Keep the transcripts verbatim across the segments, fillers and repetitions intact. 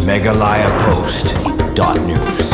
Meghalaya Post dot news.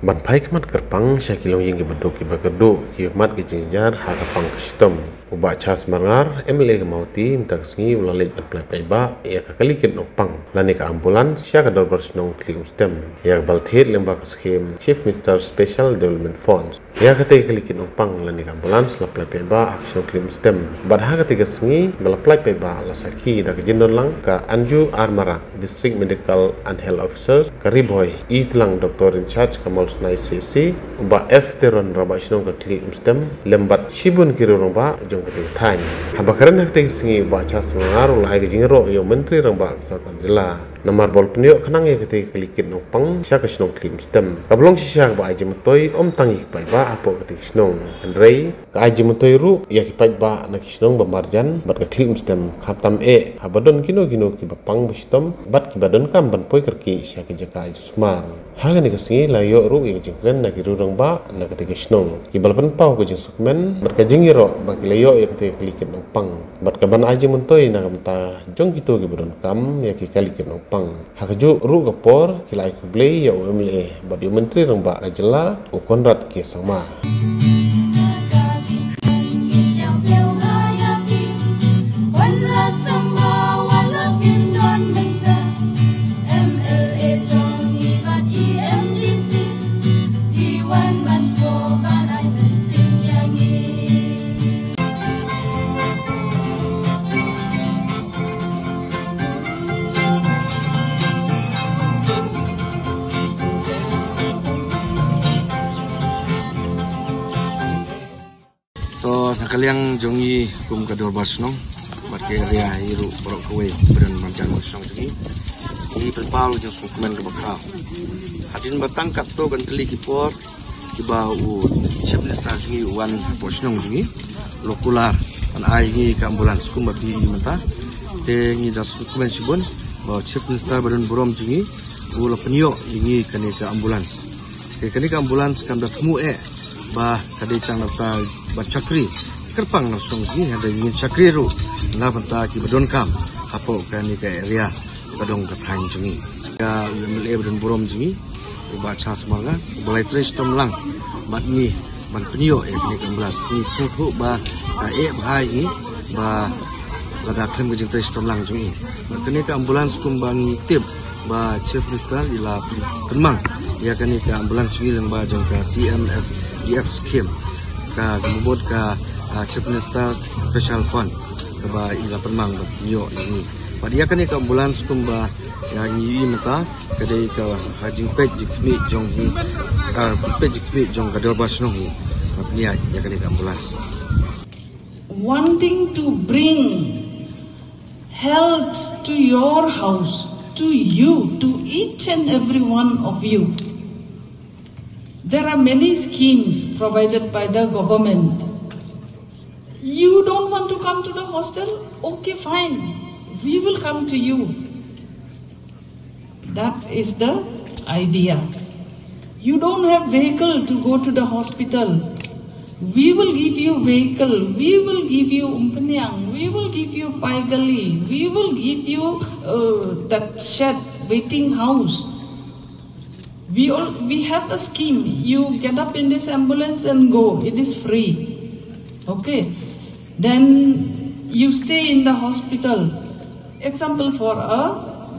Ban phai khmat kyrpang sha ki longïing ki baduk ki bakyrduh ki mat ki jingjar ha ka pang ka shitom. U Bah Charles Marngar, M L A ka Mawti, mynta ka sngi u la leit ban pynlait paidbah ïa ka kali kit nongpang lane ka ambulance sha ka dorbar shnong Khlieh Umstem ïa ka ba la thied lyngba ka skhim Chief Minister Special Development Funds. Ïa katei ka kali kit nongpang lane ka ambulance la pynlait paidbah ha ka shnong Khlieh Umstem. Bad ha katei ka sngi ba la pynlait paidbah la sakhi da ka jingdon lang ka Anju R Marak, District Medical and Health Officer, ka Ri Bhoi, i tlang Doctor in Charge ka Mawlsnai C C, u Bah F Teron, Rangbah Shnong ka Khlieh Umstem, lem bad shibun ki riew rangbah jong katei ka thaiñ. Haba kren ha katei ka sngi, u Bah Charles Marngar u la ai ka jingïaroh ïa u Myntri Rangbah ka Sorkar Jylla namar ba u la pynïoh khnang ïa katei ka kali kit nongpang sha ka shnong Khlieh Umstem. Kaba long shisha kaba ai jingmyntoi ym tang ïa ki paidbah hapoh katei ka shnong, hynrei ka ai jingmyntoi ruh ïa ki paidbah na ki shnong ba marjan bad ka Khlieh Umstem, khamtam eh haba don kino kino kiba pang ba shitom bad kiba donkam ban poi kyrkieh sha ki jaka ai jingsumar. Ha kane ka sngi la ïoh ruh ïa ka jingkren na ki riew rangbah na katei ka shnong, kiba la pynpaw ka jingsngewkmen bad ka jingïaroh ba ki la ïoh ïa katei ka kali kit nongpang bad kaban ai jingmyntoi na ka bynta jong kito kiba donkam ïa ki kali kit nongpang. Ha kajuh ruh ka por ki la ai khublei ïa u M L A bad ïa u Myntri Rangbah ka Jylla, u Conrad K Sangma. To, na ka liang jong ngi kum ka dorbar shnong bad ka area hi ruh baroh kawei, baroh marjan shnong jong ngi, ngi pynpaw la jingsngewkmen kaba khraw. Hadien ba tang katto katne tylli ki por kiba u Chief Minister jong ngi u wan hapoh shnong jong ngi, u la kular ban ai ngi ka ambulance kumba phi ïohi mynta. Te ngi da sngewkmen shibun ba u Chief Minister ba don burom jong ngi u la pynïoh ïa ngi kane ka ambulance. Te kane ka ambulance kam da thmu eh ba ka dei tang na bynta ba shakri kyrpang na shnong jong ngi, hynrei ngin shakri ruh na bynta kiba donkam hapoh kane ka area. Ka dong ka thaiñ jong ngi. Ka M L A ba don burom jong ngi, u Bah Charles Marngar, u ba la trei shitom lang bad ngi ban pynïoh ïa kane ka ambulance. Ngi sngewthuh ba ka eh bha ïa ngi ba lada khlem ka jingtrei shitom lang jong ngi. Bad kane ka ambulance kumba ngi tip ba Chief Minister i la pyn-, pynmang ïa kane ka ambulance jong ngi lyngba jong ka C M S D F scheme. Ka, ka mut ka, ah, Chief Minister Special Fund kaba i la pynmang ban pynïoh ïa ngi. Bad ïa kane ka ambulance kumba ïa ngi ïohi mynta ka dei ka, ha jingpeit jingkhmih jong hi, ka peit jingkhmih jong ka dorbar shnong hi. Bad ïa, ïa kane ka ambulance. Wanting to bring health to your house, to you, to each and every one of you. There are many schemes provided by the government. You don't want to come to the hostel? Okay, fine. We will come to you. That is the idea. You don't have vehicle to go to the hospital. We will give you vehicle. We will give you Umphniang. We will give you Paigali. We will give you, uh, that shed, waiting house. We all, we have a scheme. You get up in this ambulance and go. It is free. Okay. Then you stay in the hospital. Example for a,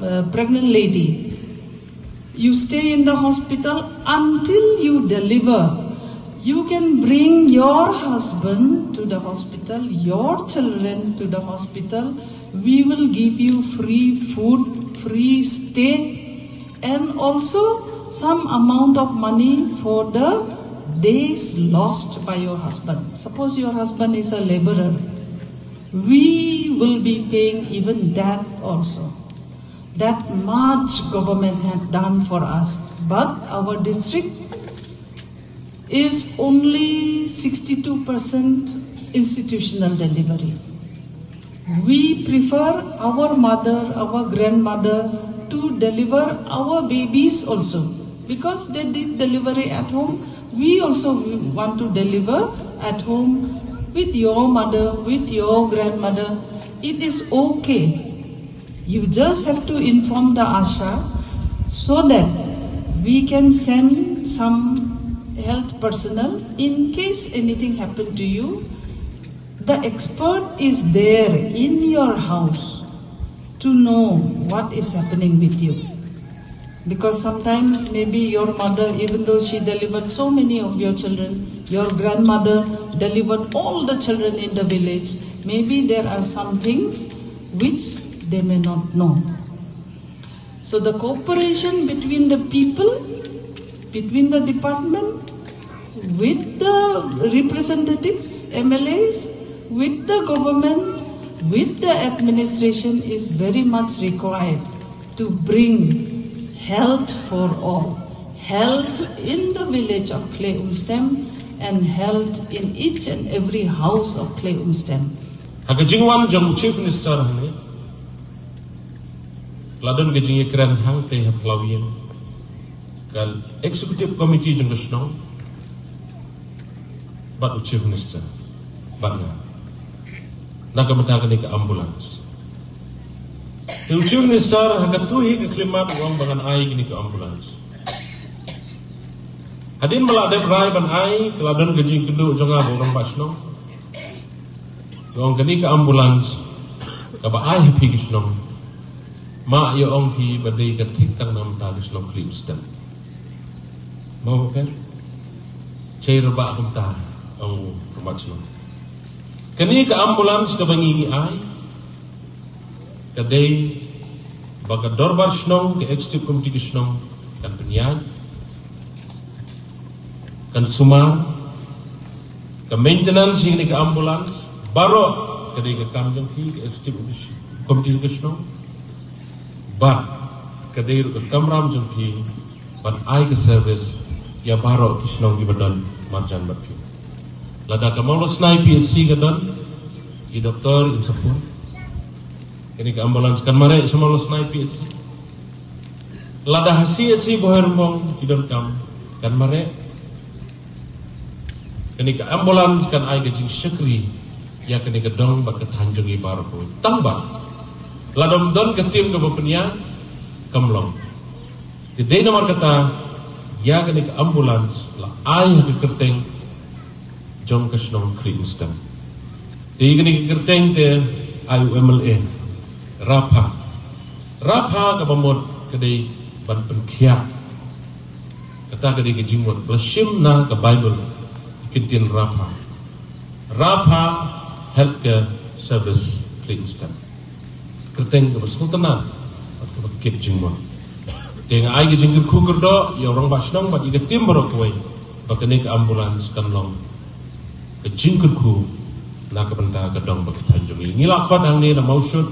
uh, pregnant lady. You stay in the hospital until you deliver. You can bring your husband to the hospital, your children to the hospital. We will give you free food, free stay, and also some amount of money for the days lost by your husband. Suppose your husband is a laborer, we will be paying even that also. That much government had done for us, but our district is only sixty-two percent institutional delivery. We prefer our mother, our grandmother to deliver our babies also, because they did delivery at home. We also want to deliver at home with your mother, with your grandmother. It is okay. You just have to inform the ASHA So that we can send some health personnel in case anything happened to you. The expert is there in your house to know what is happening with you. Because sometimes maybe your mother, even though she delivered so many of your children, your grandmother delivered all the children in the village, maybe there are some things which they may not know. So the cooperation between the people, between the department, with the representatives, M L As, with the government, with the administration is very much required to bring health for all. Health in the village of Khlei Umstem and health in each and every house of Khlei Umstem. Ha ka jingwan jong Chief Minister hangne, la don ka jingïakren hangtei ha Phlawïing, ka Executive Committee jong ka shnong bad u Chief Minister bad nga, na ka bynta kane ka ambulance. Te u Chief Minister ha katto hi ka khyllipmat u ong ba ngan ai kane ka ambulance. Hadien ba la dep rai ban ai, ka la don ka jingkynduh jong nga bad u rangbah shnong. Ïa ong kane ka ambulance kaba ai ha phi ki shnong, ma ïa ong phi ba dei ka thik tang na bynta ki shnong Khlei Umstem. Mo ka chei raba kumta, ong u rangbah shnong. Kane ka ambulance kaba ngi ngi ai, ka dei ba ka dorbar shnong, ka executive committee ka shnong kan pynïaid, kan sumar. Ka maintenance ïa kane ka ambulance baroh ka dei ka kam jong phi, ka executive committee ka shnong. Bad ka dei ruh ka kamram jong phi ban ai ka service ïa baroh ki shnong kiba don marjan bad phi. Lada ka Mawlasnai P H C ka don i doktor, in sa phone. Kane ka ambulance kan mareh sha Mawlasnai P H C. Lada ha C H C Bhoirymbong ki donkam, kan mareh. Kane ka ambulance kan ai ka jingshakri ïa kane ka dong bad ka thaiñ jong ngi baroh kawei. Tang ba lada ym don ka team kaba pynïaid, kam long. Te dei namar kata ïa kane ka ambulance la ai ha ka kyrteng jong ka shnong Khlei Umstem. Te ïa kane ka kyrteng te ai u M L A, Rapha. Rapha kaba mut ka dei ban pynkhiah. Kata ka dei ka jingmut ba la shim na ka Baibl, ki ktien Rapha. Rapha Healthcare Service Khlei Umstem. Kyrteng kaba sngewtynnat bad kaba kit jingmut. Te nga ai ka jingkyrkhu kyrdoh ïa u rangbah shnong bad ïa ka team baroh kawei ba kane ka ambulance kan long ka jingkyrkhu na ka bynta ka dong bad ka thaiñ jong ngi. Ngi la khot hangne na Mawshut,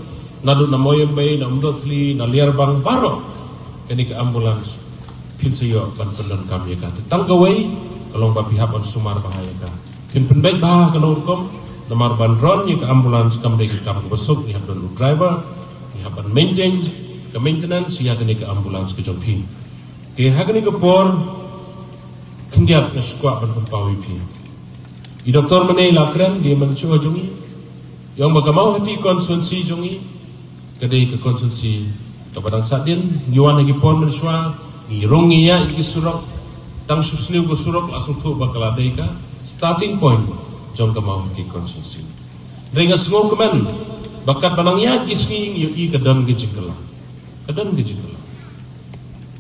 naduh na Moyambei, na Umdohthli, na Liarbang baroh. Kane ka ambulance phin sa ïoh ban pyndonkam ïa ka. Te tang kawei ka long ba phi hap ban sumar bha ïa ka. Phin pynbeit bha kano rukom, namar ban run ïa ka ambulance kam dei ka kam kaba suk, ngi hap don u driver, ngi hap ban maintain ka maintenance ïa kane ka ambulance ka jong phi. Te ha kane ka por khyndiat nga sngewkwah ban pynpaw ïa phi. I doktor mynne i la kren, dei mynshuwa jong ngi. Ïa ong ba ka Mawhati constituency jong ngi ka dei ka constituency kaba dang sahdien, ngi wan ha ki por mynshuwa, ngi rung ngi ïaid ïa ki surok, tang shu sniew ka surok la sngewthuh ba ka la dei ka starting point jong ka Mawhati constituency. Hynrei nga sngewkmen ba katba nang ïaid ki sngi ngi ïohi ka don ka jingkylla. Ka don ka jingkylla.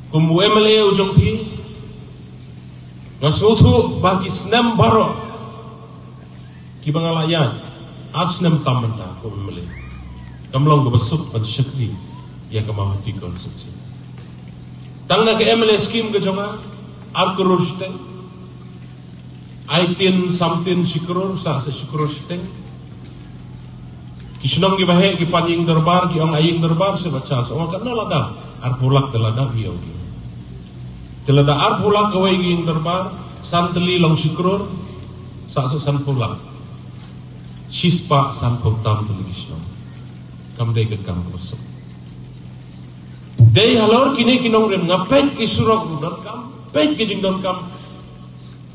Kum u M L A u jong phi, nga sngewthuh ba ki snem baroh kiba nga la ïaid, ar snem tam mynta kum M L A, kam long kaba suk ban shakri ïa ka Mawhati constituency. Tang na ka M L A scheme ka jong nga, ar klur shiteng, eighteen something shi klur, sa sa shi klur shiteng. Ki shnong kiba heh ki pan ïing dorbar, ki ong ai ïing dorbar, sa ba chance. Ong katno la dap? Arphew lak te la dap, ïa ong ki. Te lada arphew lak kawei ka ïing dorbar, san tylli long shi klur, sa sa sanphew lak. Shispah sanphew tam tylli ki shnong. Kam dei ka kam kaba suk. Dei halor kine ki nongrim, nga peit ki surok ruh donkam, peit ki jingdonkam.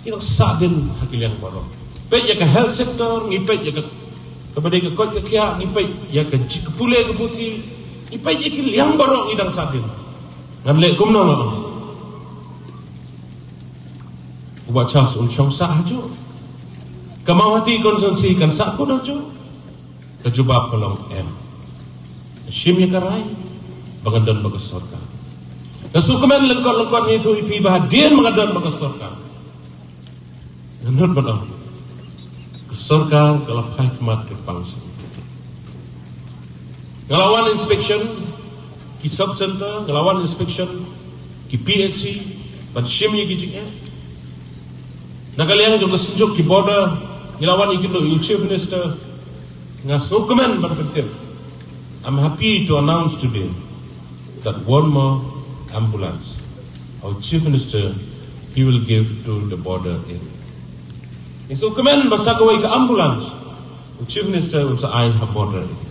Ngi dang sahdien ha ki liang baroh. Peit ïa ka health sector, ngi peit ïa ka, kaba dei ka koit ka khiah, ngi peit ïa ka jingpule ka puthi, ngi peit ïa ki liang baroh ngi dang sahdien. Ngan leh kumno? U Bah Charles un shong sah hajuh? Ka Mawhati constituency kan sahkut hajuh? Ka jubab ka long em. Shim ïa ka rai ba ngan don bad ka sorkar. Nga sngewkmen lyngkot lyngkot ngi ïathuh ïa phi ba hadien ba ngan don bad ka sorkar, nga nud ban ong, ka sorkar ka la phai khmat ka pang sha. Nga la wan inspection ki sub center, nga la wan inspection ki P H C, ban shim ïa ki jingeh. Na ka liang jong ka synjuk ki border, ngi la wan ïakynduh ïa u Chief Minister. Nga sngewkmen ban pyntip. I'm happy to announce today that one more ambulance, our Chief Minister, he will give to the border area. Ngi sngewkmen ba sa kawei ka ambulance u Chief Minister un sa ai ha border area.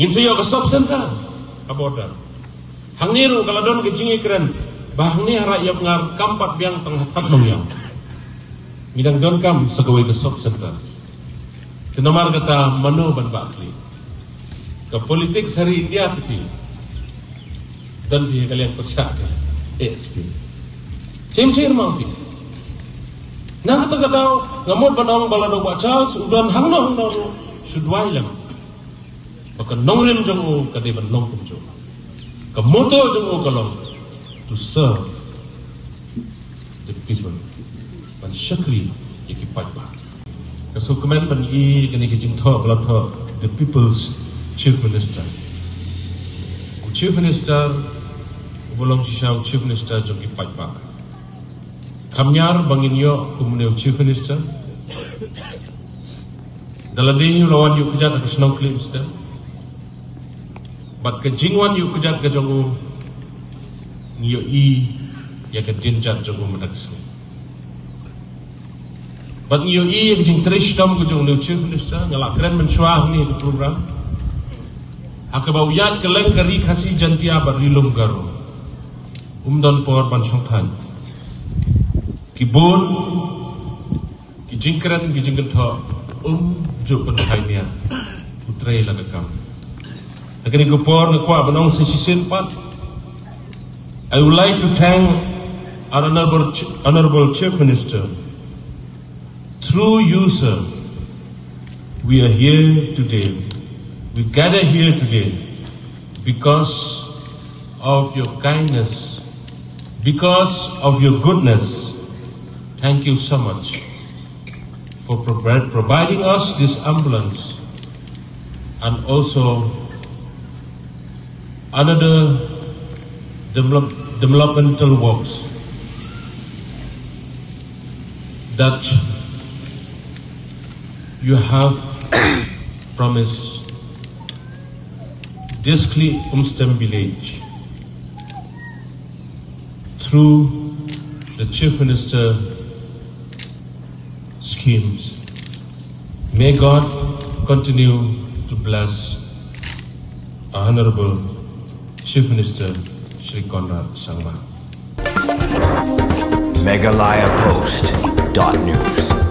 Ngin sa ïoh ka sub center ha border. Hangne ruh ka la don ka jingïakren ba hangne ha Raid Ïapngar kam pat biang tang ha Thadnongïam. Ngi dang donkam sa kawei ka sub center. Te namar kata mano ban bah khlieh? Ka politics ha ri India te phi don phi ha ka liang pyrshah ka A S P. Chim chir ma phi. Na kata ka daw nga mut ban ong ba lada u Bah Charles u don hangno hangno ruh shu duwai lem. Ba ka nongrim jong u ka dei ban long kumjuh. Ka motto jong u ka long to serve the people. Ban shakri ïa ki paidbah. Nga sngewkmen ban ïohi kane ka jingthoh ba la thoh the People's Chief Minister. U Chief Minister uba long shisha u Chief Minister jong ki paidbah. Kham ñiar ba ngin ïoh kum une u Chief Minister. Da lade u la wan ïuh kjat ha ka shnong Khlieh Umstem. Bad ka jingwan ïuh kjat ka jong u, ngi ïohi ïa ka dienjat jong u mynta ka sngi. Bad ngi ïohi ïa ka jingtrei shitom ka jong une u Chief Minister. Nga la kren mynshuwa hangne ha ka program ha kaba u ïaid kylleng ka Ri Khasi Jaintia bad Ri Lum Garo. Um don por ban shongthait. Ki bun ki jingkren ki jingkynthoh um ju pynphai nia. U trei la ka kam. Ha kane ka por nga kwah ban ong sa shisien pat. I would like to thank our honorable Ch-, honorable Chief Minister. Through you, sir, we are here today. We gather here today because of your kindness, because of your goodness. Thank you so much for provi-, providing us this ambulance and also another develop-, developmental works that you have promised this Khlieh Umstem village through the Chief Minister schemes. May God continue to bless our Honorable Chief Minister Shri Conrad Sangma. Meghalaya Post dot news.